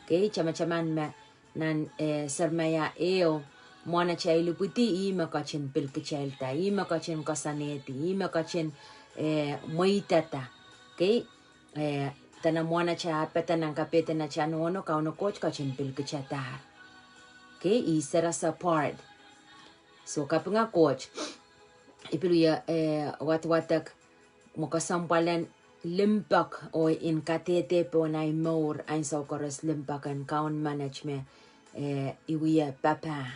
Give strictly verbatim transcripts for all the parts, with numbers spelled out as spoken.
Kei, tamataman me nan, eh, Seremaia ehu, mwohn atail ipwidi, ih me ketin pil kitailda, ih me ketin koasoanehdi, ih me ketin, eh, mweidada. Kei, eh, dene mwohn atail ahpw dene nan kapehden atail nohno, Kauno Koht ketin pil kitadahr. Kei, ih set us apart. So, kapinga Koht, I pil wia, eh, wadwadek mwo kesempwalen limpoak oh en kadehde pohn ahi mour, ansou koaros limpoak en Kaun Manet me, eh, I wia papah.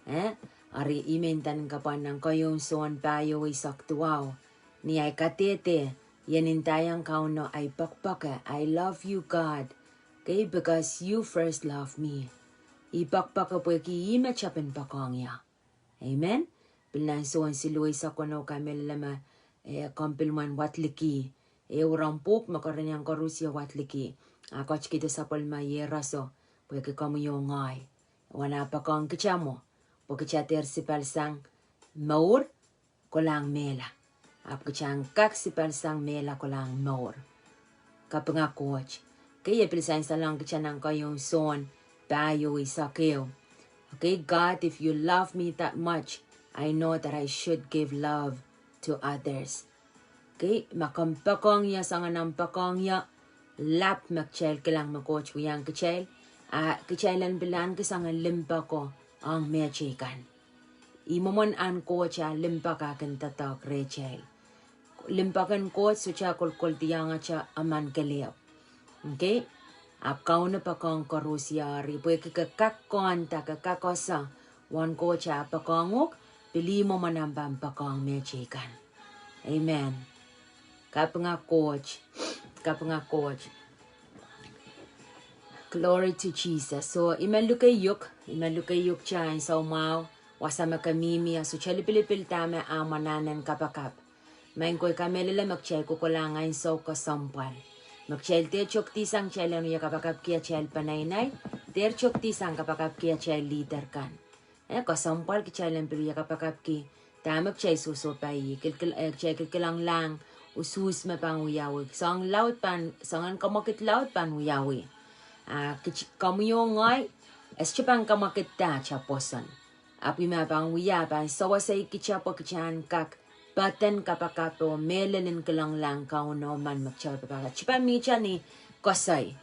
Eh? Ari I men nda nin kapwa nan keieun Sohn pahieu eisek duwau. Ni ahi kadehde, I en ndaiong Kauno ahi poakpoake, I love you, God. Kei, because you first love me. I poakpoake pwehki ih me tepin poakohng ie. Amen. Pil nan Sohn siluh eisek weneu, kamehlele me, eh, komw pil men wadliki. Ehu rahn pwuhk me kerenieng koaros ie wadliki. A ketiket sapwellime iehroso, pwehki komwi oh ngehi. Wen ah poakohng kitail mwo, pwe kitail dehr sipalsang mour kolahng mehla. Ahpw kitail en kak sipalsang mehla kolahng mour. Kapinga Koht. Kei, e pil sansalohng kitail nan keieun Sohn pahieu eisek ehu. Okay, God, if you love me that much, I know that I should give love to others. Kei, ma komw poakohng ie soangen omw poakohng ie, lap me kitail kilang me Koht wiahiong kitail, a kitail en pil ahneki soangen limpoako ong mehteikan. Ih mwomwen ahn Koht ah limpoak ah kin doadoahk rehtail. Limpoak en Koht sohte kolkoldiong atail emen kelehpw. Okay? Ahpw Kauno poakohng koaros ie, eri pwehki ke kak koahnda, ke kak ese, wen Koht ah poakohng uhk, pil ih mwomwen ahmw pahn poakohng mehteikan. Amen. Kapinga Koht. Kapinga Koht. Glory to Jesus. So, I men luke uhk, I men luke uhk kitail ansou mwahu, wasa me ke mihmi, a sohte lipilipil dahme ahmw anahn en kapakap. Maing ko, I kamehlele me kitail kohkohlahng ansou kesempwal. Me kitail dehr tokdihsang kitail en wia kapakapki atail peneinei, dehr tokdihsang kapakapki atail leader kan. Eh, kesempwal kitail en pil wia kapakapki dahme kitail sohsohpai, kilkil, eh, kitail kilkilenglahng usuhs me pahn wiawi. Soang laud pahn, soangen kamwakid laud pahn wiawi. A kit-, komwi oh ngehi, e sohte pahn kamwakidda atail pwoson. Ahpw ih me pahn wia, pahn sewese kitail pwe kitail en kak patehng kapakap oh mehlel en kilenglahng Kauno emen me kitail pahn, kitail pahn mihte ni koasoi.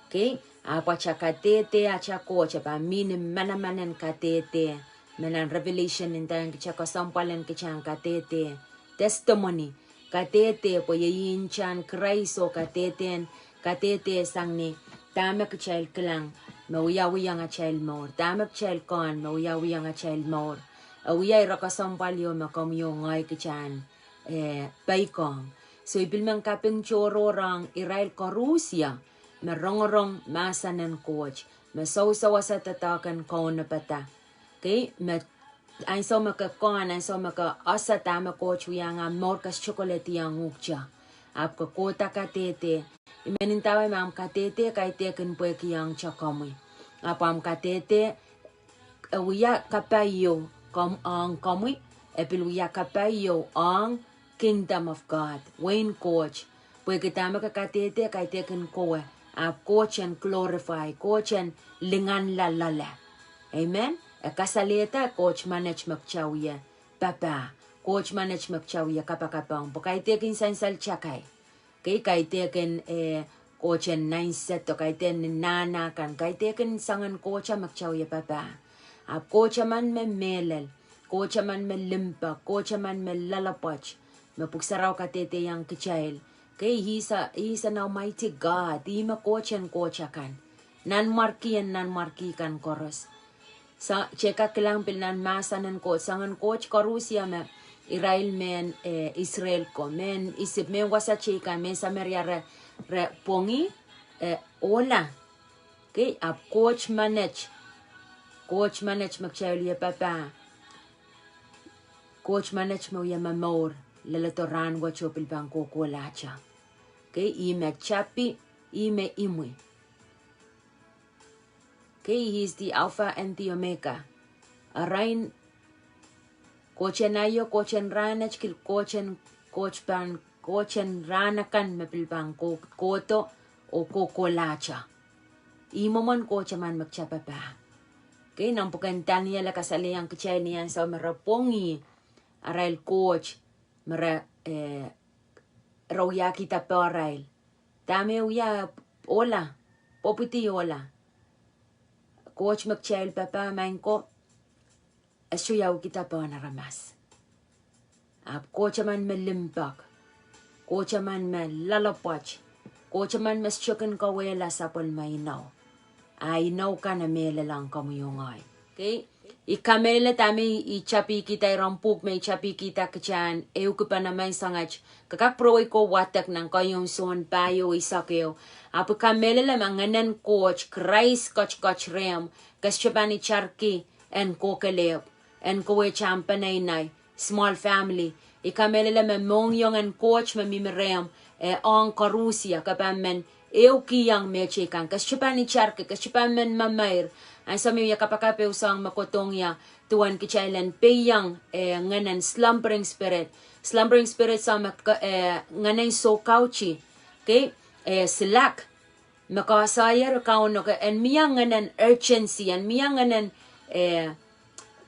Okay? Ahpw atail kadehde atail Koht, e pahn mih ni manaman en kadehde. Me nan Revelation ndaiong kitail kesempwal en kitail en kadehde. Testimony. Kadehde pwe iei ntahn Krais oh kadehde, kadehde sang ni dahme kitail kilang me wiawihong atail mour. Dahme kitail kohn me wiawihong atail mour. E wia ire kesempwal ieu me komwi oh ngehi kitail en, eh, peikiong. So I pil men kaping tohrohr ong irail koarusie me rongorong mahsen en Koht, me sewsewese doadoahk en kaunopada. Okay, me ansou me ke kohn, ansou me ke ese dahme Koht wiahiong ahmw mour, ke sohte kolediong uhk te. Ahpw ke kohda kadehde. I men ndawei me ahmw kadehde kaidehkin pwehkihong te komwi. Ahpw ahmw kadehde e wia kapai ieu kom-, ong komwi, e pil wia kapai ieu ong Kingdom of God, wehin Koht. Pwehki dahme ke kadehde kaidehkin kowe, ahpw Koht en glorify, Koht en linganla loale. Amen? E kasalehda Koht Manet me kitail wie papah, Koht Manet me kitail wie kapakap ong, pwe kaidehkin sansal takai. Kei, kaidehkin, eh, Koht en nainsed, oh kaidehkin nahna kan, kaidehkin soangen Koht me kitail wie papah. Ahpw Koht emen me mehlel, Koht emen me limpoak, Koht emen me loalopwoat, me Pwuhk Sarawi kadehdehiong kitail. Kei, he is a, he is an almighty God, ih me Koht en koht akan. Nanmwarki en nanmwarki kan koaros. Sa, kitail kak kilang pil nan mahsen en Koht, soangen koht koarusie me irail mehn, eh, Israel ko, mehn Isip, mehn wasa teikan, mehn Sameria re, re pwongih, eh, ohla. Kei, ahpw Koht Manet, Koht Manet me kitail wie papah, Koht Manet me wie momour, leledo rahnwet oh pil pahn kohkohlahte. Kei, ih me tapi, ih me imwi. Kei, he is the Alpha and the Omega. Arain, Koht en aio, Koht en rahnwet, kil Koht en, Koht pahn, Koht en rahn akan me pil pahn ko-, kohdo oh kohkohlahte. Ih mwomwen Koht emen me kitail papah. Kei, nan pwuken Daniel e kasalehiong kitail ni ansou me re pwongih arail Koht, me re, eh, re wiahkihda pehrail. Dahme wia? Ohla. Pwopwidi ohla. Koht me kitail papah, maing ko, e sohte wiahkihda pehn aramas. Ahpw Koht emen me limpoak. Koht emen me loalopwoat. Koht emen me sohte kin kauwehla sapwellime inou. A inou kan e mehlel ong komwi oh ngehi. Kei, I kamehlele dahme I tapikihda, iren pwuhk me I tapikihda kitail en ehukipene menseng wet. Ke kak pwurowei ko wadek nan keieun Sohn pahieu eisek ehu. Ahpw I kamehlele me Ngehnen Koht, Krais ketiket rehmw, ke sohte pahn itarki en kohkelehpw, en kawehte ahmw peneinei, small family. I kamehlele me mohngiong en Koht me mihmi rehmw, eh, ong koarusie, ke pahn men ehukihong mehteikan. Ke sohte pahn itarki, ke sohte pahn men memeir. Ansou me I wia kapakap e soang me kohdohng ie duwen kitail en peiong, eh, ngehnen slumbering spirit. Slumbering spirit soang me ke, eh, ngehnen soukauti. Kei, eh, slack. Me koasoier Kauno ke en mie ngehnen urgency, en mie ngehnen, eh,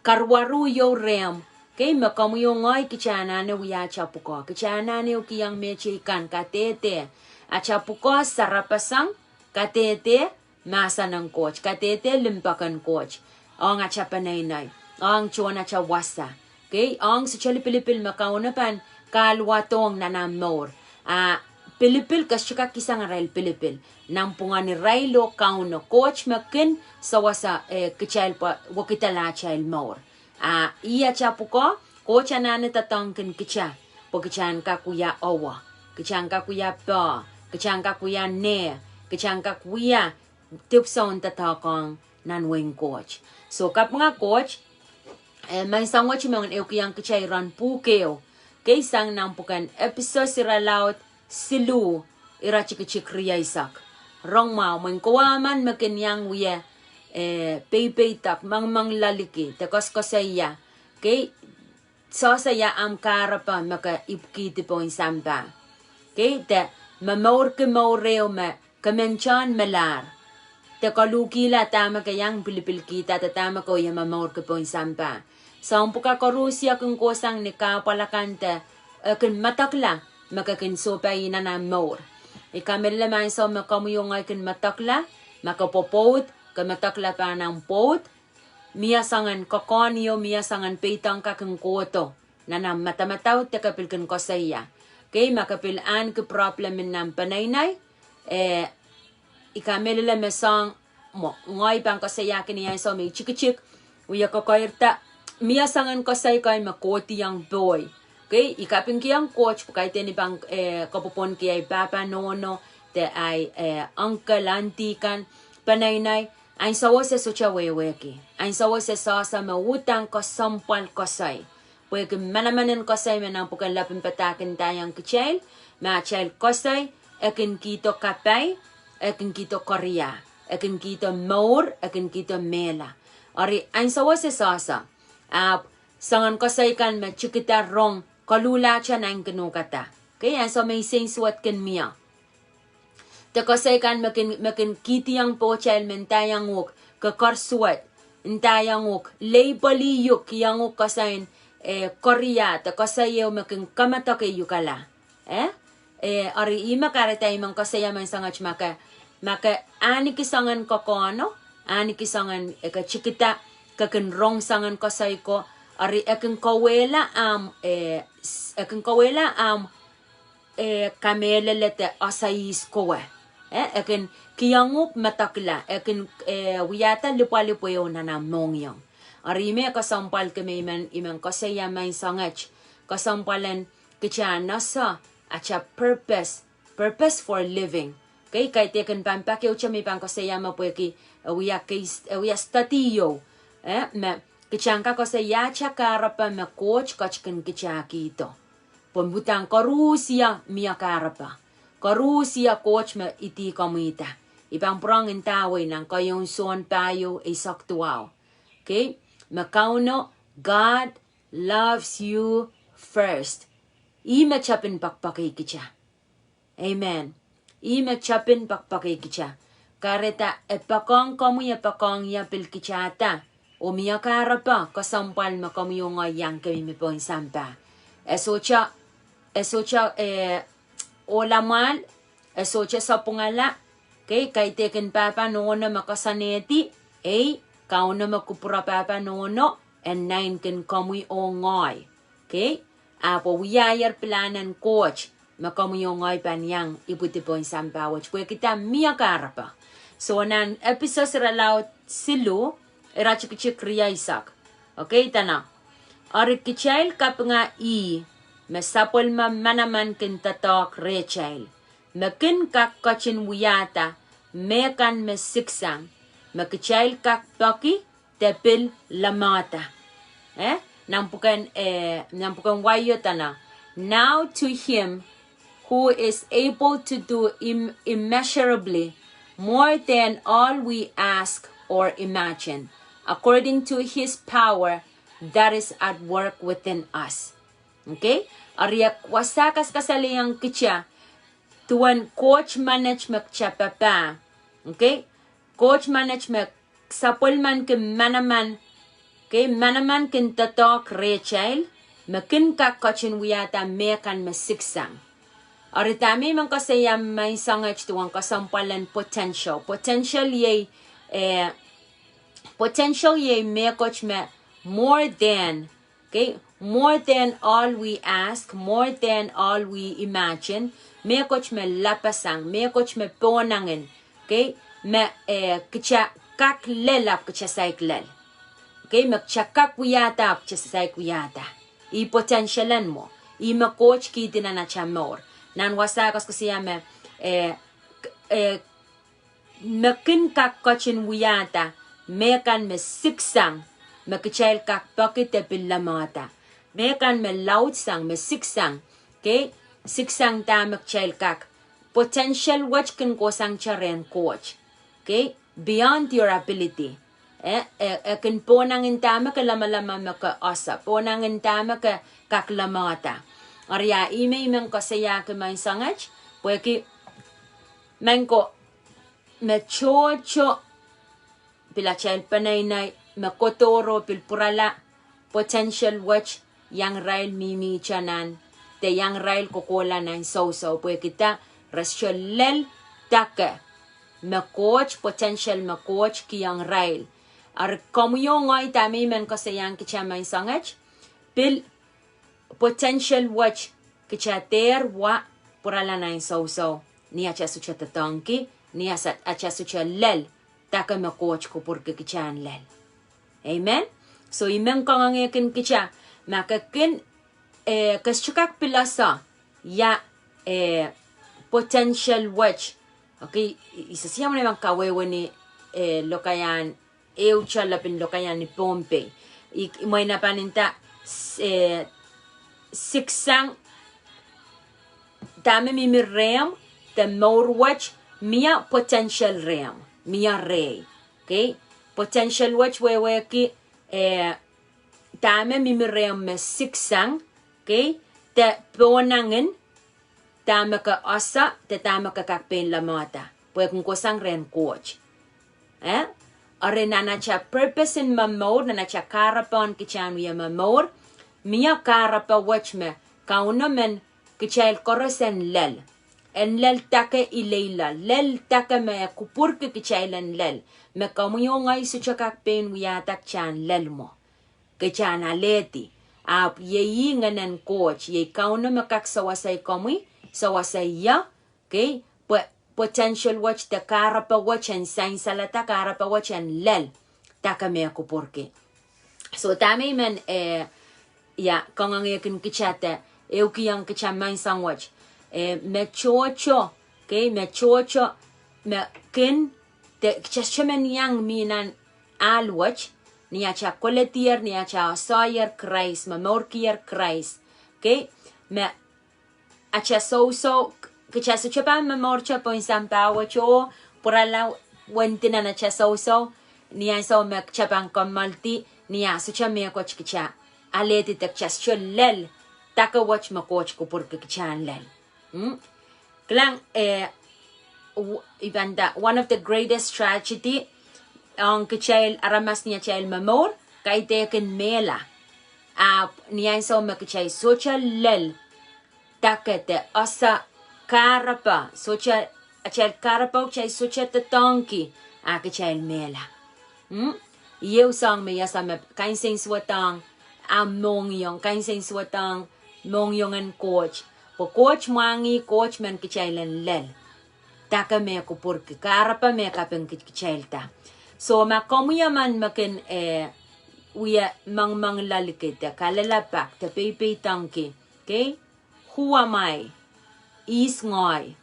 karuwaru ieu rehmw. Kei, me komwi oh ngehi kitail anahne wia ata pwukoa. Kitail anahne ehukihong mehteikan, kadehde. Ata pwukoa sarapasang, kadehde mahsen en Koht, kadehde limpoak en Koht ong ata peneinei, ong tohn ata wasa. Kei, ong sohte lipilipil me Kauno pahn kahluwadohng nan ahmw mour. A pilipil, ke sohte kak kihsang arail pilipil. Nanpwungen irail oh Kauno, Koht me kin sewese, eh, kitail pwe wekidala atail mour. A ih ata pwukoa, Koht anahne doadoahngkin kitail, pwe kitail en kak wia owe, kitail en kak wia poh, kitail en kak wia neh, kitail en kak wia dipwisoun doadoahk ong nan wehin Koht. So, kapinga Koht, eh, menseng wet I men ehukihong kitail iren pwuhk ehu. Kei, sang nan pwuken Episos irelaud siluh, iretikitik rieisek. Rong mwahu, mwein kowe emen me kin iang wie, eh, peipeidak, mengmengloaliki, de koasoakoasoia. Kei, sohsoia ahmw kahrepe me ke ipwikihdi pohn sampah. Kei, de momourki mour ehu me ke men tohn melahr. De koluhkihla dahme ke iang pilipilkihda, de dahme ke wie momourki pohn sampah. Soahng pwukat koarusie kin kohsang ni kahpwal akan de, eh, kin medekla me ke kin sohpai nan ahmw mour. I kamehlele me ansou me komwi oh ngehi kin medekla, ma ke pwopwoud, ke medekla pahn ahmw pwoud, mie soangen kokohn ieu, mie soangen peidohng kak kin kohdo nan ahmw madamadau de ke pil kin koasoia. Kei, ma ke pil ahneki problem nan peneinei, eh, I kamehlele me soang, mwo, ngehi pahn koasoiahki ni ansou me I tikitik, wie kokoirda, mie soangen koasoi kei me kohdiong pohi. Kei, I kapingkihong Koht pwe kaidehn I pahn, eh, kapwopwonki ahi pahpa nohno, de ahi, eh, uncle, auntie kan, peneinei, ansou wet se sohte wehwehki. Ansou wet se sohso me uhdahn kesempwal koasoi. Pwehki manaman en koasoi me nan pwuken Lapin Padahk e ndaiong kitail, ma atail koasoi e kin kihdo kapai, e kin kihdo koaria, e kin kihdo mour, e kin kihdo mehla. Eri ansou wet se sohso, ahpw soangen koasoi kan me tikida rong koluhlahte nan kin uhkada. Kei, ansou me insensuwed kin mie. De koasoi kan me kin, me kin kihdiong pohtail me ndaiong uhk, ke koarsuwed, ndaiong uhk, leipwelih uhk, kihong uhk koasoi en, eh, koaria, de koasoi ehu me kin kamedekei uhkala. Eh? Eh, eri ih me kahrehda I men koasoia menseng wet ma ke, ma ke ahneki soangen kokohno, ahneki soangen, eh, ke tikida, ke kin rong soangen koasoi ko, eri e kin kauwehla ahmw, eh, s-, e kin kauwehla ahmw eh, kamehlele de oasoiahs kowe. Eh, e kin kihong uhk medekla, e kin, eh, wiahda lipwalipw ehu nan ahmw mohngiong. Eri me kesempwal ke me I men, I men koasoia menseng wet. Kesempwal en kitail en ese ata purpose, purpose for living. Kei, kaidehkin pahn pak ehute me I pahn koasoia me pwehki, eh, wia case, eh, wia study ieu. Eh, me kitail en kak koasoia ata kahrepe me Koht ketikihdo. Pwe uhdahn koarusie mie kahrepe. Koarusie Koht me idih komwihda. I pahn pwurehng ndawei nan keieun Sohn pahieu eisek duwau. Kei, me Kauno, God loves you first. Ih me tepin poakepoake kitail. Amen. Ih me tepin poakepoake kitail. Kahrehda e poakohng komwi, e poakohng ie pil kitailda. Oh mie kahrepe kesempwal me komwi oh ngehi iang kemi me pohn sampah. E sohte, e sohte, eh, ohla mwahl, e sohte sapwungala, okay, kaidehkin pahpa nohno me koasoanehdi, ei, Kauno me kupwure pahpa nohno, en naineki komwi oh ngehi. Okay? Ahpw wiahier pilahn en Koht, me komwi oh ngehi pahn iang ipwidi pohn sampah wet, pwehki dah? Mie kahrepe. So nan Episos irelaud siluh, iretikitik rieisek. Okay, dene. Eri kitail kapinga ih, me sapwellime manaman kin doadoahk rehtail, me kin kak ketin wiahda mehkan me siksang, me kitail kak peki de pil lamada. Eh? Nan pwuken, eh, nan pwuken wai o dene. Now to him who is able to do im-, immeasurably more than all we ask or imagine, according to his power that is at work within us. Okay? Eri e wasa kaskasalehiong kitail duwen Koht menet me kitail papah. Okay? Koht menet me sapwellimaniki manaman, okay, manaman kin doadoahk rehtail, me kin kak ketin wiahda mehkan me siksang. Eri dahme I men koasoia menseng et duwen kesempwal en potential. Potential iei, eh, potential iei mehkot me more than, okay, more than all we ask, more than all we imagine, mehkot me lapasang, mehkot me pohnangin, okay, me, eh, kitail kak lel ahpw kitail saik lel. Okay, me kitail kak wiahda ahpw kitail saik wiahda. Ih potential en mwo. Ih me Koht kihdi nan atail mour. Nan wasa koasoakoasoia me, eh, k-, eh, me kin kak ketin wiahda mehkan me siksang, me kitail kak peki de pil lamada. Mehkan me laudsang, me siksang, okay, siksang dahme kitail kak. Potential wet kin kohsang kitail rehn Koht. Okay, beyond your ability. Eh, eh, e kin pohnangin dahme ke lamalam me ke ese, pohnangin dahme ke kak lamada. Eri a ih me I men koasoiahki menseng et, pwehki, maing ko, me tohto, pil atail peneinei, me kohdo oh pil pwurala, potential wet, iang irail mihmihte nan, de iang irail kohkohla nan sousou, pwehki dah? Re sohte lel dake me Koht, potential me Koht kihong irail. Eri komwi oh ngehi dahme I men koasoiahng kitail menseng et, pil potential wet kitail dehr wa pwurala nan sousou, ni atail sohte doadoahngki, ni atail, atail sohte lel dake me Koht kupwurki kitail en lel. Amen. So I men kangoangehkin kitail, ma ke kin, eh, ke sohte kak pil ese ia, eh, potential wet. Okay, I, I sehse ia mwein I men kawehwe ni, eh, lokaiahn, ehu tala pil lokaiahn ni Pohnpei. I, I mwein pahn nda, s-, eh, siksang dahme mihmi rehmw, de mour wet, mie potential rehmw, mie rehi. Okay? Potential wet wehwehki, eh, dahme mihmi rehmw me siksang, okay? De pohnangin dahme ke ese, de dahme ke kak pein lamada. Pwe e kin kohsang rehn Koht. Eh? Eri nan atail purpose en momour, nan atail kahrepe en kitail en wie momour, mie kahrepe wet me Kauno men kitail koaros en lel. En lel dake ileila, lel dake me e kupwurki kitail en lel. Me komwi oh ngehi sohte kak pein wiahda kitail en lel mwo. Kitail en alehdi. Ahpw iei ih ngehnen Koht, iei Kauno me kak sewese komwi, sewese ie, okay? Pwe potential wet de kahrepe wet en sansal, de kahrepe wet en lel dake me e kupwurki. So dahme I men, eh, ia, kangoangehkin kitail de, ehukihong kitail menseng wet. Eh, me tohto, okay, me tohto, me kin, de, kitail sohte men iang mih nan ahl wet, ni atail koledier, ni atail asoier Krais, momourkier Krais. Okay, me atail sousou, k-, kitail sohte pahn momourte pohn sampah wet oh pwurala wendi nan atail sousou, ni ansou me kitail pahn kammaldi, ni a sohte mehkot kitail alehdi de kitail sohte lel dake wet me Koht kupwurki kitail en lel. Hmm? Kilang, eh, w-, I pahn nda, one of the greatest tragedy ong kitail aramas ni atail momour, kaidehkin mehla. Ahpw ni ansou me kitail sohte lel, dake de ese kahrepe, sohte, atail kahrepe kitail sohte doadoahngki, a kitail mehla. Hmm? Iei soahng me I ese me kansensuwedahng ahmw mohngiong, kansensuwedahng mohngiong en Koht. Pwe Koht mwahngih, Koht men kitail en lel. Dake me kupwurki, kahrepe me kapingki kitailda. So ma komwi emen me kin, eh, wie mengmengla liki de kalelapak de peipeidoahngki. Okay? Who am I? Ihs ngehi?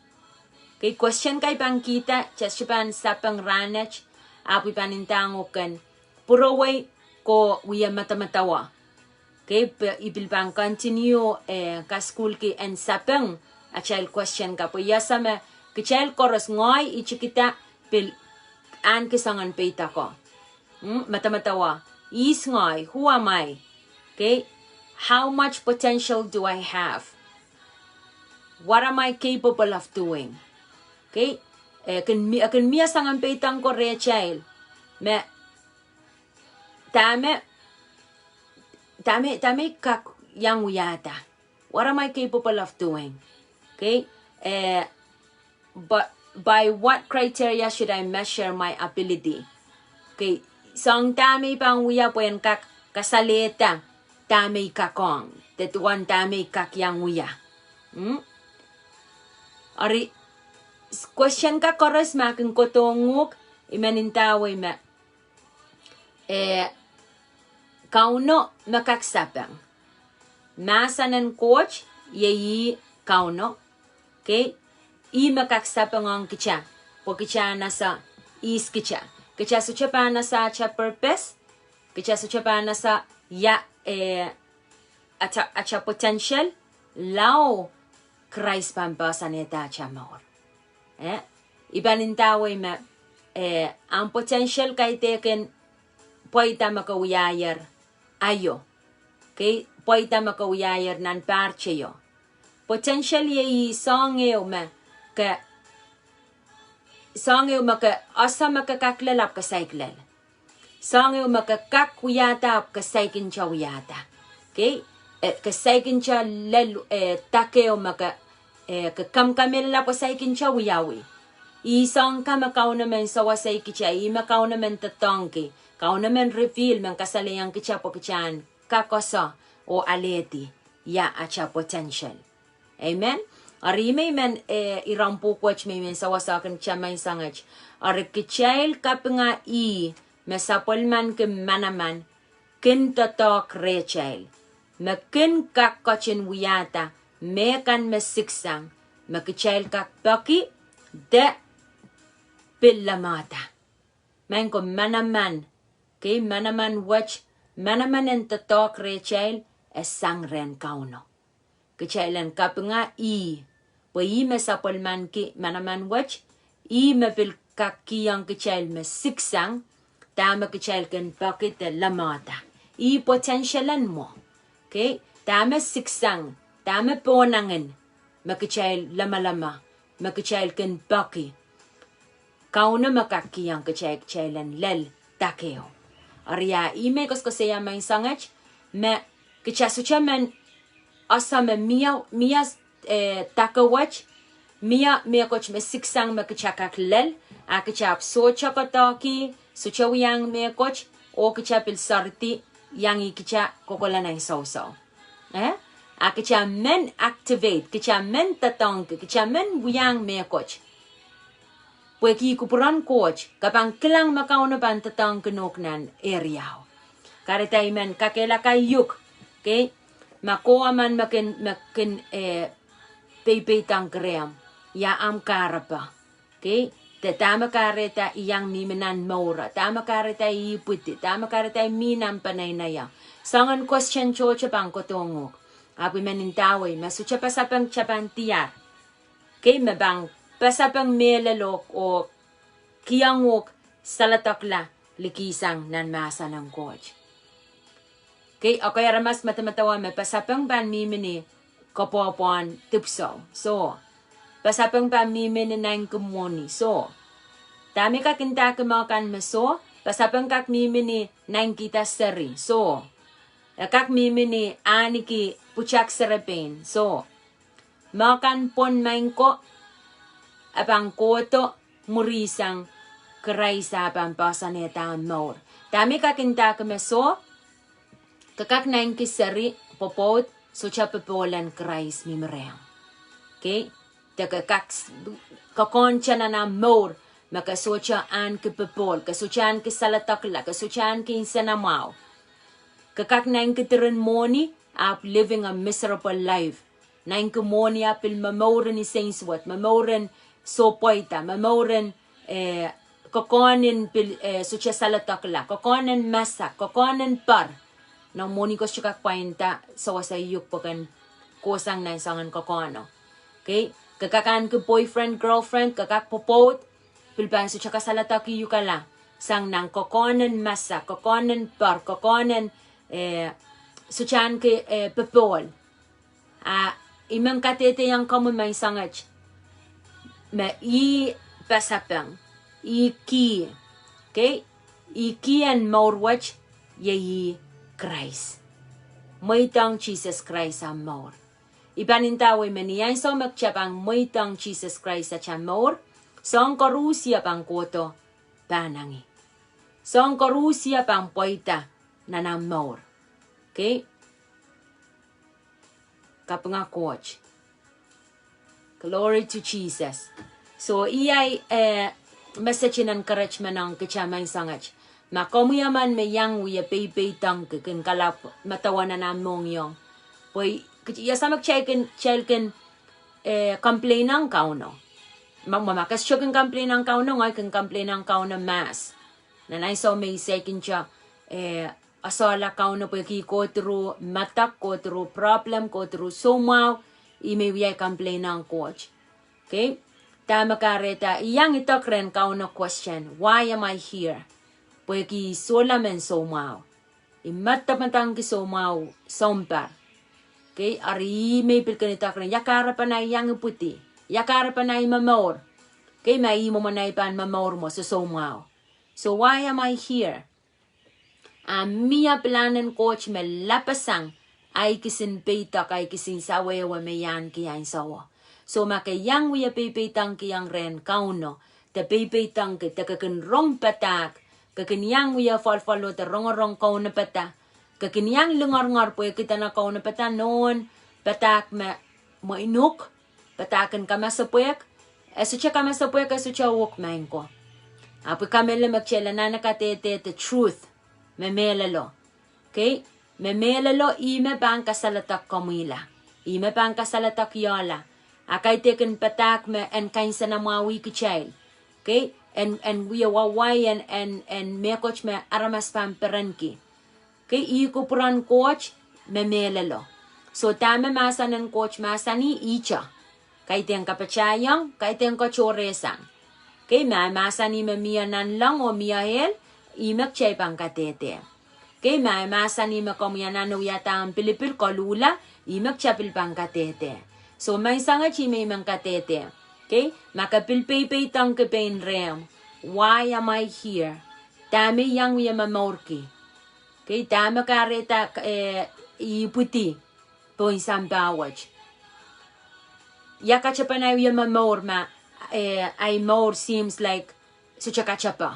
Okay, question kan I pahn kihda, just I pahn sapeng rahnwet, ahpw I pahn ndahng uhk ken pwurowei ko wie medemedewe. Okay, pwe I pil pahn continue, eh, kasukuhlki en sapeng atail question kan, pwe I ese me kitail koaros, ngehi itikida pil ahneki soangen peidako. Mm, medemedewe. Ihs ngehi, who am I? Okay? How much potential do I have? What am I capable of doing? Okay? Eh, kin mi-, eh, kin mie soangen peidek ko rehtail. Me, dahme, dahme, dahme I kak iang wiahda. What am I capable of doing? Okay? Eh, but by what criteria should I measure my ability? Okay, soahng dahme I pahn wia pwe en kak kasalehda dahme I kak ong, de duwen dahme I kak iang wia. Hmm? Eri, s-, question kan koaros ma kin kohdohng uhk, I men ndawei me, eh, Kauno me kak sapeng. Mahsen en Koht, iei ih Kauno. Okay? Ih me kak sapeng ong kita, pwe kita en ese ihs kita. Kita sohte pahn ese ata purpose, kita sohte pahn ese ia, eh, ata, ata potential, lao Krais pahn poahsoanehda ata mour. Eh, I pahn ndawei me, eh, ahmw potential kaidehkin pweida me ke wiahier aio. Okay, pweida me ke wiahier nan pahr teio. Potential iei ih soahng ehu me ke, soahng ehu me ke ese me ke kak lel ahpw ke saik lel. Soahng ehu me ke kak wiahda ahpw ke saikinte wiahda. Okay? Eh, ke saikinte lel, eh, dak ehu me ke, eh, ke kamkamehlele pwe saikinte wiawi. Ih soahng kan me Kauno men sewesei kita, ih me Kauno men doadoahngki, Kauno men reveal, men kasalehiong kita pwe kita en kak ese oh alehdi ia ata potential. Amen. Eri me I men, eh, iren pwuhk wet me I men sewese kin kita menseng wet. Eri kitail kapinga ih me sapwellimanki manaman, kin doadoahk rehtail, me kin kak ketin wiahda mehkan me siksang, me kitail kak peki de pil lemehda. Maing ko, manaman. Okay, manaman wet, manaman en doadoahk rehtail, e sang rehn Kauno. Kitail en kapinga ih, pwe ih me sapwellimanki manaman wet, ih me pil kak kihong kitail me siksang, dahme kitail kin peki de lemehda. Ih potential en mwo. Okay, dahme siksang, dahme pohnangin, me kitail lemeleme, me kitail kin peki. Kauno me kak kihong kitail, kitail en lel dak ehu. Eri ia, ih me I koasokoasoia menseng wet, me kita sohte men ese me mie, mie, eh, dak wet, mie mehkot me siksang me kita kak lel, a kita ahpw sohte koadoahki, sohte wiahiong mehkot, oh kita pil seridi, iang ih kita kokolahng sousou. Eh? A kita men activate, kita men doadoahngki, kita men wiahiong mehkot. Pwehki kupwuren Koht, ke pahn kilang me Kauno pahn doadoahngki nohk nan area o. Kahrehda I men kakehlaka uhk, okay? Ma kowe emen me kin, me kin, eh, peipeidoahngki rehmw, ia ahmw kahrepe. Okay? De dahme kahrehda I iang mihmi nan mour o, dahme kahrehda I ipwidi, dahme kahrehda I mih nan peneinei o. Soangen question tohto pahn kohdohng uhk. Ahpw I men ndawei, me sohte pasapeng kita pahn diar. Okay, me pahn pasapeng mehlel oh, oh kihong uhk saledekla likihsang nan mahsen en Koht. Okay, okay, aramas medemedewe me pasapeng pahn mihmi ni koapwoapwoahn dipwisou. So, pasapeng pahn mihmi ni naineki mwohni, soh. Dahme kak ndahki mwo kan me soh? Pasapeng kak mihmi ni nainekihda seri, soh. E kak mihmi ni ahneki pwutak serepein, soh. Mwo kan pwon maing ko, e pahn kohdo mwurin sang Krais ah pahn poahsoanehda omw mour. Dahme kak ndahki me soh? Ke kak naineki seri, pwopwoud, sohte popohl en Krais mihmi rehmw. Okay? De ke kak s-, kokohn te nan omw mour, me ke sohte ahneki popohl, ke sohte ahneki saledekla, ke sohte ahneki nsenamwahu. Ke kak naineki diren mwohni, ahpw living a miserable life. Naineki mwohni ahpw pil momour en nsensuwed, momour en sohpweida, momour en, eh, kokohn en pil, eh, sohte saledekla, kokohn en masak, kokohn en poar. Nan mwohni ko sohte kak pwainda sewese iuk pwe ken kohsang nan soangen kokohno. Okay? Ke kak ahneki boyfriend, girlfriend, ke kak pwopwoud, pil pahn sohte kasaledekihukala sang nan kokohn en masak, kokohn en poar, kokohn en, eh, sohte ahneki, eh, popohl. A I men kadehdehiong komwi maing sangete me ih pasapeng, ih kih, okay? Ih kih en mour wet, iei ih Krais. Mweidohng Sises Krais omw mour. I pahn ndawei me ni ansou me kita pahn mweidohng Sises Krais atail mour, soahng koaros pahn kohdo pahnangih. Soahng koaros pahn pweida nan omw mour. Okay? Kapinga Koht. Glory to Jesus. So, iei, eh, message en encouragement ong kita maing sangete. Ma komwi emen me iang wie peipeidohngki, kin kalap medewe nan omw mohngiong. Pwe, kit-, ia soh me kitail kin, kitail kin, eh, complain ong Kauno. Ma, ma, ma ke sohte kin complain ong Kauno, ngehi kin complain ong Kauno mahs. Nan ansou me I saikinte, eh, esehla Kauno pwehki I go through madok, go through problem, go through soumwahu, I men wia complain ong Koht. Okay? Dahme kahrehda, I iang idek rehn Kauno question, why am I here? Pwehki I sohla mehn soumwahu. I medemedewe ki soumwahu sounpar. Okay? Eri I men pil kin idek rehn, ia kahrepen ahi iang ipwidi? Ia kahrepen ahi momour? Okay, ma I mwomwen ahi pahn momour mwo soh soumwahu. So why am I here? A mie pilahn en Koht me lapasang ahi kisin peidek, ahi kisin sawehwe me I ahneki ansouo. So ma ke iang wie peipeidohngkihong rehn Kauno, de peipeidohngki, de ke kin rong padahk, ke kin iang wie folfolo de rongorong kaunopada, ke kin iang lingorngor pwehki dene kaunopada nohn padahk me mwein uhk, padahk en kamasepwehk, e sohte kamasepwehk, e sohte uhk maing ko. Ahpw I kamehlele me kitail anahne kadehde the truth, me mehlelo. Okay? Me mehlelo ih me pahn kasaledek komwihla. Ih me pahn kasaledek iohla. A kaidehkin padahk me en kansenamwahwih kitail. Okay? En, en wie wawai en, en, en mehkot me aramas pahn perenki. Okay, ih kupwuren Koht me mehlelo. So dahme mahsen en Koht mahsanih, ihte. Kaidehn kapatahiong, kaidehn katohrehsang. Okay, ma e mahsanih me mie nanleng oh mie ehl, ih me kitail pahn kadehde. Okay, ma e mahsanih me komwi anahne wiahda ahmw pilipil koluhla, ih me kitail pil pahn kadehde. So maing sangete, ih me I men kadehde. Okay, ma ke pil peipeidohngki pein rehmw, why am I here? Dahme I iang wie momourki? Okay, dahme kahrehda, eh, I ipwidi pohn sampah wet? Ia katepen ahi wie momour ma, eh, ahi mour seems like sohte katepe.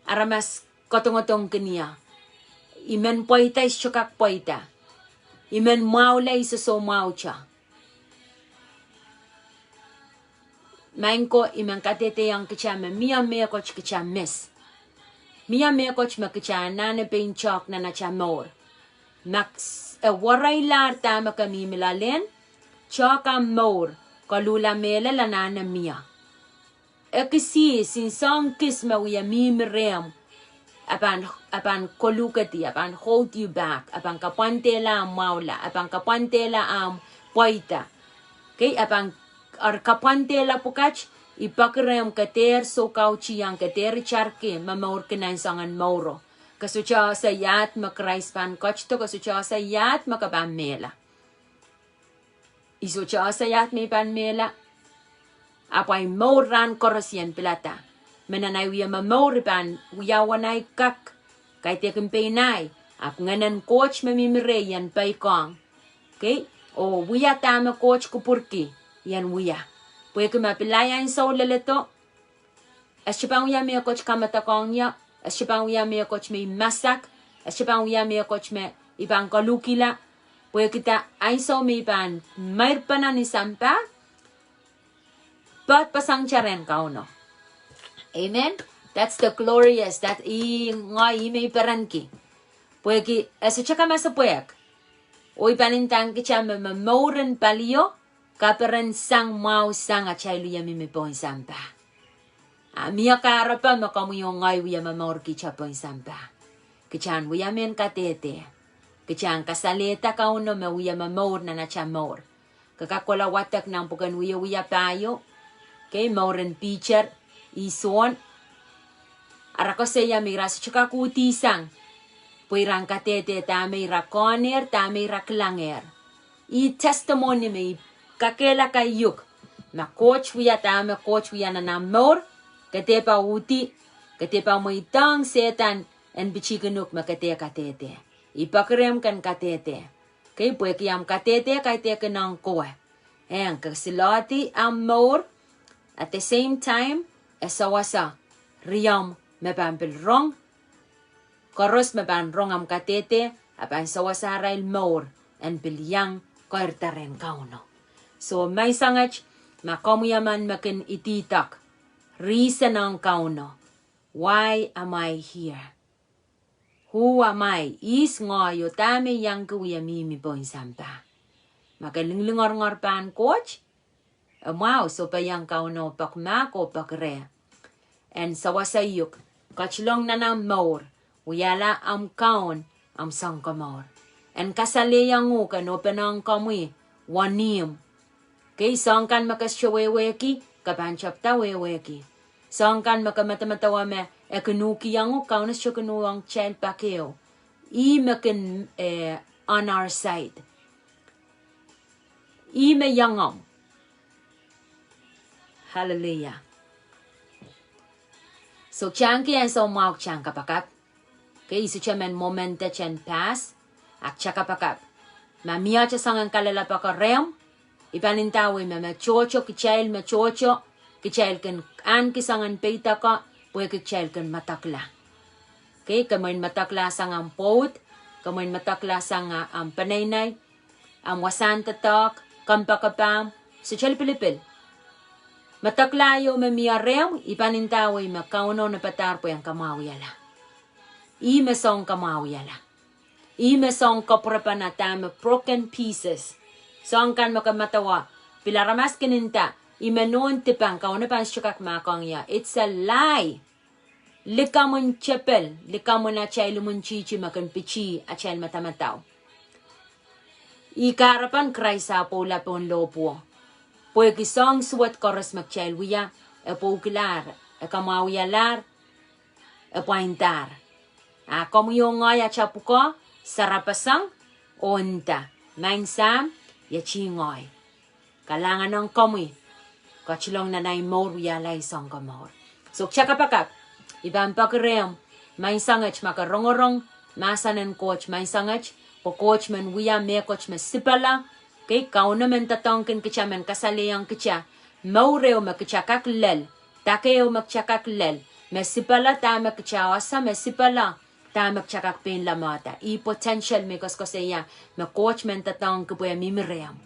Aramas kodongodongkin ie. I men pweida, I sohte kak pweida. I men mwahula, I soh soumwahute. Maing ko, I men kadehdehiong kita me mie mehkot kita miss. Mie mehkot me kita anahne pein tehk nan ata mour. Ma ke s-, e werailahr dahme ke mihmi loalen, tehk ahmw mour, koluhla mehlel anahne mie. Ekis, nsensuwed kis me wie mihmi rehmw, e pahn, e pahn koluhkedi, e pahn hold you back, e pahn kapwandehla ahmw mwahula, e pahn kapwandehla ahmw pweida. Okay, e pahn, eri kapwandehla pwukat, I peki rehmw ke dehr soukautihong, ke dehr itarki momourki nan soangen mouro. Ke sohte ese iahd me Krais pahn ketido, ke sohte ese iahd me ke pahn mehla. I sohte ese iahd me I pahn mehla. Ahpw ahi mour rahn koaros I en pilada me nan ahi wia momour I pahn wia uwen ahi kak, kaidehkin pein ahi, ahpw Ngehnen Koht me mihmi rehi en peikiong. Okay? Oh wia dahme Koht kupwurki I en wia. Pwehki ma pil ahi ansou leledo, e sohte pahn wia mehkot kamedekohng ie, e sohte pahn wia mehkot me I masak, e sohte pahn wia mehkot me I pahn koluhkihla, pwehki da, ansou me I pahn meirpene ni sampah, poadpeseng rehn Kauno. Amen. That's the glorious, that ih ngehi, ih me I perenki. Pwehki e sohte kamasepwehk. Oh I pahn ndahng kitail me momour en palio kaperen sang mwahu sang atail wia mihmi pohn sampah. A mie kahrepe me komwi oh ngehi wia momour kitail pohn sampah. Kitail en wia mehn kadehde. Kitail en kasalehda Kauno me wia momour nan atail mour. Ke kak kohla wadek nan pwuken Wiewia pahieu. Okay, mouren Piter, ih Sohn. Ara koasoia me ira sohte kak uhdihsang pwe ira en kadehde dahme ira kohnehr, dahme ira kilangehr. Ih testimony me I kakehlaka uhk. Ma Koht wia dahme Koht wia nan omw mour, ke dehpa uhdi, ke dehpa mweidohng Sehdan en pitihkin uhk me ke dehr kadehde. I peki rehmw ken kadehde. Okay, pwehki omw kadehde kaidehkin ong kowe. Eng, ke silohdi omw mour, at the same time, e sewese riomw me pahn pil rong, koaros me pahn rong omw kadehde, a pahn sewese arail mour en pil iang keirda rehn Kauno. So, maing Sahm, ma komwi emen me kin ididek, reason ong Kauno, why am I here? Who am I? Ihs ngehi oh dahme I iang ki wia mihmi pohn sampah? Ma ke linglingorngor pahn Koht, e mwahu sohpeiong Kauno pek mahk oh pek reh. En sewese uhk, ketilong nan omw mour, wiahla omw Kaun, omw Sounkomour. En kasalehiong uhk, en openehng komwi wenihmw. Okay, soahng kan me ke sohte wehwehki, ke pahn tepda wehwehki. Soahng kan me ke medemedewe me e kin uhkiong uhk, Kauno sohte kin uhwong kitail pak ehu. Ih me kin, eh, on our side. Ih me iangomw. Hallelujah. So kitail en kihong ansou mwahu kitail en kapakap. Okay, I sohte men moment en pass, a kitail kapakap. Ma mie atail soangen kalelapak rehmw, I pahn ndawei me, me tohto, kitail me tohto, kitail kin ahneki soangen peidek, pwehki kitail kin medekla. Okay, ke mwein medekla sang omw pwoud, ke mwein medekla sang omw peneinei, omw wasahn doadoahk, kompoakepahmw, sohte lipilipil. Medekla ieu me mie rehmw, I pahn ndawei me Kauno nepadahr pwe en kamwahwihala. Ih me soang kamwahwihala. Ih me soang kapwurepene dahme broken pieces. Soahng kan me ke medewe, pil aramas kin nda, I me nohn dipan, Kauno pahn sohte kak mahkohng ie. It's a lie. Likamw en tepel, likamw en atail imwintihti me kin pitih atail madamadau. Ih kahrepen Krais ah pwoula pohn lohpwuo. Pwehki soahng suwed koaros me kitail wia, e pwoukilahr, e kamwahwialahr, e pwaindahr. A komwi oh ngehi atail pwukoa, sarapasang, oh nda, Maing Sahm, iet ih ngehi. Kalahngan ong komwi, ketilong nan ahi mour wiahla ahi Sounkomour. So kitail kapakap, I pahn peki rehmw, maing Sahm, ma ke rongorong mahsen en Koht, maing Sahm, pwe Koht men wia mehkot me sipala, okay, Kauno men doadoahngkin kitail, men kasalehiong kitail, mour ehu me kitail kak lel, dake ehu me kitail kak lel, me sipala dahme kitail ese me sipala, dahme kitail kak pein lamada. Ih potential me I koasokoasoia me Koht men doadoahngki pwe mihmi rehmw.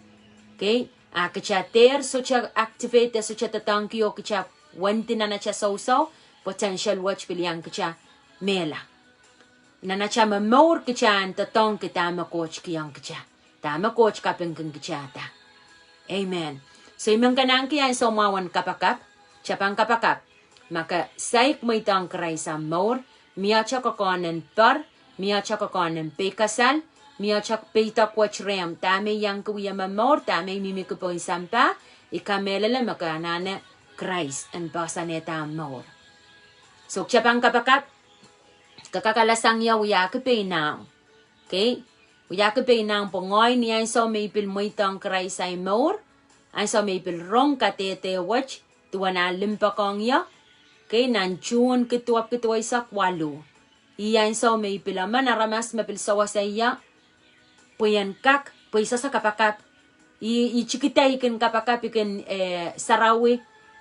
Okay? A kitail dehr sohte activate, sohte doadoahngki oh kitail wendi nan atail sousou, potential wet pil iang kitail mehla. Nan atail momour kitail en doadoahngki dahme Koht kihong kitail, dahme Koht kapingkin kitailda. Amen. So I men kin ahneki ansou mwahu en kapakap, kitail pahn kapakap. Ma ke saik mweidohng Krais omw mour, mie atail kokohn en per, mie atail kokohn en peikasal, mie atail peidek wet rehmw, dahme I iangki wia momour, dahme I mihmiki pohn sampah, I kamehlele me ke anahne Krais en poahsoanehda omw mour. So kitail pahn kapakap, ke kak alasang ie wiahki peinahmw. Okay? Wiahki peinahmw pwe ngehi ni ansou me I pil mweidohng Krais ahi mour, ansou me I pil rong kadehde wet, duwen ah limpoakohng ie, kei, nan Suhn kid duwepwiki duweisek waluh. Ih ansou me I pil emen aramas me pil sewese ie, pwe I en kak, pwe I sehse kapakap. I, I tikida I kin kapakap, I kin, eh, sarawi,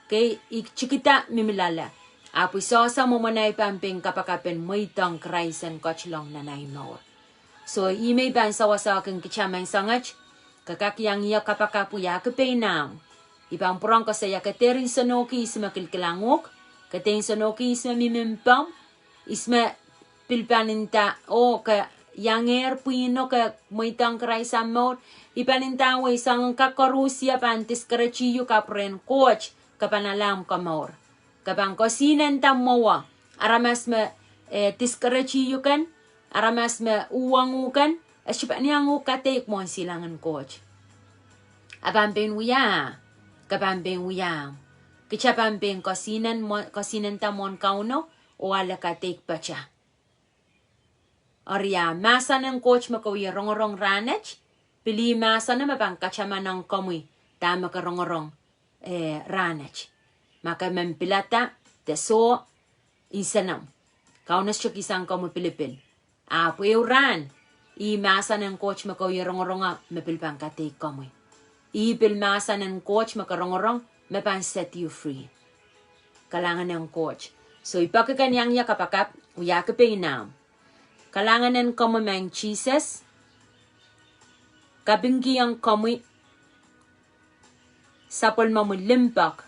kei, I tikida mihmi loale. Ahpw I sehse mwomwen ei pahn pein kapakap en mweidohng Krais en ketilong nan ei mour. So, ih me I pahn sewese kin kitail menseng et, ke kak iang ie kapakap wiahki pein ahmw. I pahn pwurehng koasoia ke dehr nsenohki ihs me kilkilang uhk, ke dehr nsenohki ihs me mihmi mpomw, ihs me pil pahn nda, oh, ke iangehr pwihno ke mweidohng Krais ahmw mour, I pahn nda wei soangen kak koaros ie pahn discourage uhk ahpw rehn Koht, ke pahn ale ahmw komour. Ke pahn kosihnen nda mwowe, aramas me, eh, discourage uhk en, aramas me uhwong uhk en, e sohte pahn iang uhk kadeik mwohn silangin Koht. A pahn pein wia, ke pahn pein wia. Kitail pahn pein kosihnen mwo-, kosihnen nda mwohn Kauno, oh ale kadeik pahtou. Eri a mahsen en Koht me ke wie rongorong rahnwet, pil ih mahsen me pahn katamanong komwi, dahme ke rongorong, eh, rahnwet. Ma ke men pilada, de soh, nsenomw. Kauno sohte kihsang komwi pilipil. Ahpw ehu rahn, ih mahsen en Koht me ke wie rongorong me pil pahn kadeik komwi. Ih pil mahsen en Koht me ke rongorong me pahn set you free. Kalahngan en Koht. So I peki ke en iang ie kapakap, wiahki pein ahmw. Kalahngan en komwi Maing Sises, kapingkihong komwi sapwellimomwi limpoak.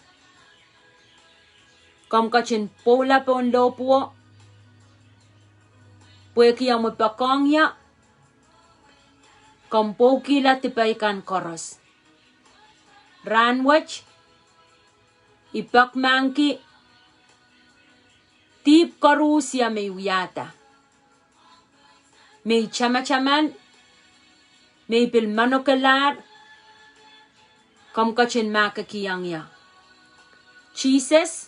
Komw ketin pwoula pohn lohpwuo, pwehki omwi poakohng ie, komw pwoukihla dipei kan koaros. Rahnwet, I pekmahkki dihp koaros ie me I wiahda, me I tamataman, me I pil manokelahr, komw ketin mahkikihong ie. Sises,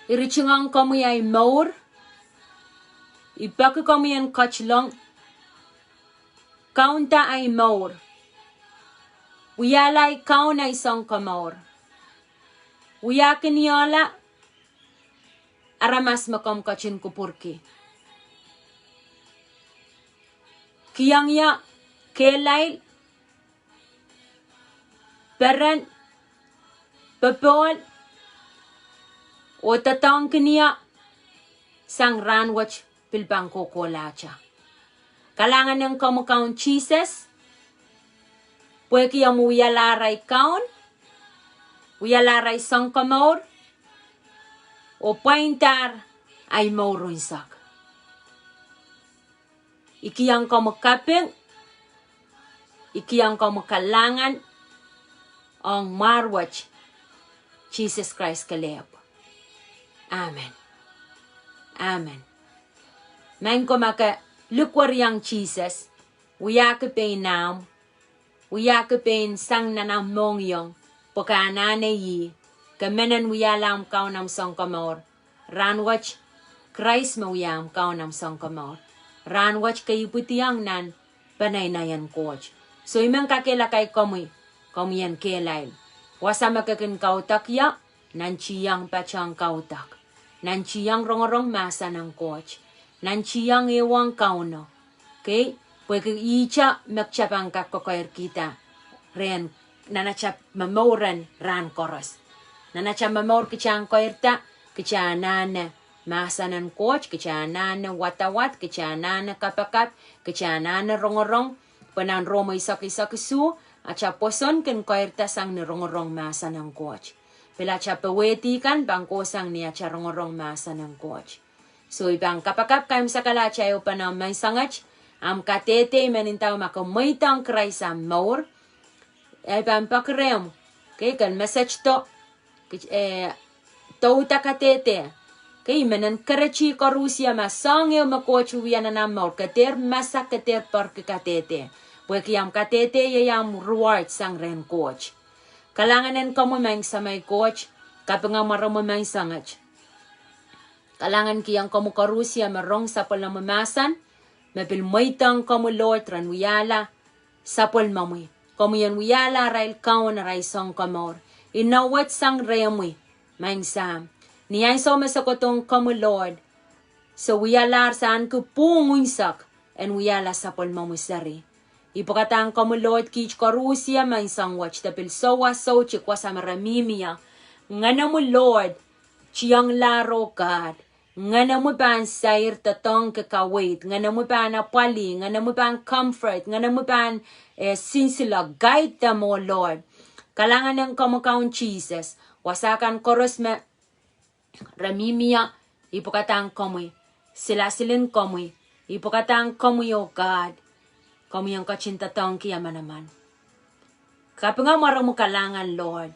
I ritingohng komwi ei mour, I peki komwi en ketilong, kaunda ei mour, wiahla ei Kaun, ei Sounkomour, wiahkiniehla aramas me komw ketin kupwurki. Kihong ie kehlail, peren, popohl, oh doadoahngkin ie sang rahnwet pil pahn kohkohlahte. Kalahngan en komwi Kaun Sises, pwehki omw wialahr ei Kaun, wialahr ei Sounkomour, oh pwaindahr ei mour unsek. I kihong komwi kaping, I kihong komwi kalahngan, ong mwahr wet Sises Krais kelehpw. Amen. Amen. Maing ko, ma ke likwerihong Sises, wiahki pein ahmw, wiahki pein sang nan ahmw mohngiong, pwe ke anahne ih, ke men en wiahla ahmw Kaun, ahmw Sounkomour. Rahnwet, Krais me wia ahmw Kaun, ahmw Sounkomour. Rahnwet ke ipwidiong nan peneinei en Koht. So I men kakehlaka komwi, komwi en kehlail. Wasa me ke kin kaudok ie, nantihong patohng kaudok. Nantihong rongorong mahsen en Koht. Nantihong ehuong Kauno. Kei, pwehki ihte me kitail pahn kak kokoirkihda rehn, nan atail momouren rahn koaros. Nan atail momour kitail en koirda, kitail anahne mahsen en Koht, kitail anahne wadawad, kitail anahne kapakap, kitail anahne rongorong, pwe nan Rom eisek, eisek isuh, atail pwoson kin koirda sang ni rongorong mahsen en Koht. Pil atail powehdi kan pahn kohsang ni atail rongorong mahsen en Koht. So I pahn kapakap kaimwisekala atail ehupene menseng et, ahmw kadehde I men ndahki ma ke mweidohng Krais ahmw mour, e pahn peki rehmw, kei, ke en mesehdo, kei, eh, douda kadehde, kei, I men encourage koaros ie ma soahng ehu me Koht wiewia nan ahmw mour, ke dehr masak, ke dehr poarki kadehde. Pwehki ahmw kadehde iei ahmw reward sang rehn Koht. Kalahngan en komwi Maing Samei Koht, kaping ahmw mwaromwi menseng et. Kalahngan kihong komwi koaros ie me rong sapwellimomwi mahsen, me pil mweidohng komwi Lord ren wiahla sapwellimomwi. Komwi en wiahla arail Kaun, arail Sounkomour. Inowo wet sang rehmwi, Maing Sahm. Ni ansou me se kohdohng komwi, Lord, se wialahr, se ahneki pwuhng unsek en wiahla sapwellimomwi seri. I pwukadahng komwi, Lord, kiht koarusie, Maing Sahm wet, de pil sou ah soutik wasa me re mihmi ie. Ngenemwi, Lord, tienglahr, oh God. Ngenemwi pahn sair doadoahngki kaweid. Ngenemwi pahn apwalih. Ngenemwi pahn comfort. Ngenemwi pahn, eh, sinsile, guide them, oh Lord. Kalahngan ong komwi Kaun Sises. Wasa kan koaros me re mihmi ie, I pwukadahng komwi. Silasil en komwi. I pwukadahng komwi, oh God. Komwi en ketin doadoahngki manaman. Kapinga mwaromwi, kalahngan, Lord.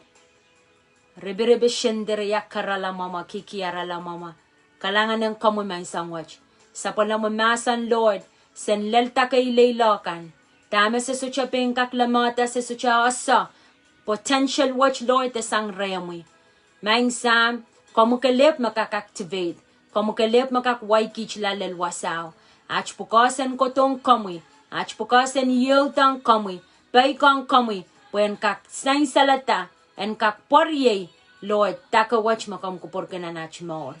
Ripirip, sendiri, ia, karala mwomwe, kiki, arala mwomwe. Kalahngan ong komwi, Maing Sahm wet. Sapwellimomwi mahsen, Lord, sen lel dake ileile kan. Dahme se sohte pein kak lemehda, se sohte ese potential wet, Lord, de sang rehmwi. Maing Sahm, komwi kelehpw me kak activate. Komwi kelehpw me kak wai kiht loalloal wasao. At pwukoa sen kohdohng komwi. At pwukoa sen ioudohng komwi. Peikiong komwi. Pwe en kak sansalada. En kak pweriei, Lord, dake wet me komw kupwurki nan at mour.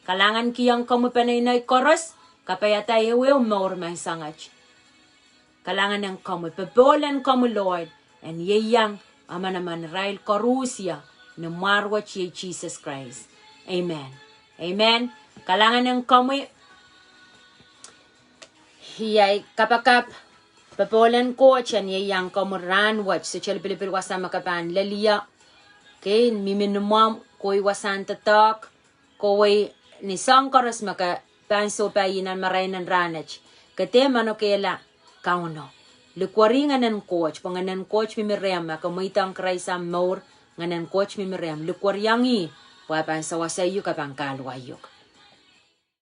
Kalahngankihong komwi peneinei koaros, kapaiada ehuehu mour, Maing Sahm wet. Kalahngan ong komwi, popohl en komwi, Lord, en ieiang manaman irail koarusie, ni mwar wet iei Sises Krais. Amen. Amen. Kalahngan ong komwi. Iei kapakap, popohl en Koht en ieiang komwi rahn wet, sohte lipilipil wasa me ke pahn lel ie. Kei, mihmi ni mwomw, koi wasahn doadoahk, kowei ni soahng koaros me ke pahn sohpai nan marain en rahnwet. Ke dehr manokehla Kauno. Likwerih Ngehnen Koht, pwe Ngehnen Koht mihmi rehmw, ma ke mweidohng Krais ahmw mour, Ngehnen Koht mihmi rehmw. Likweriong ih, pwe e pahn sewese uhk, e pahn kahluwa uhk.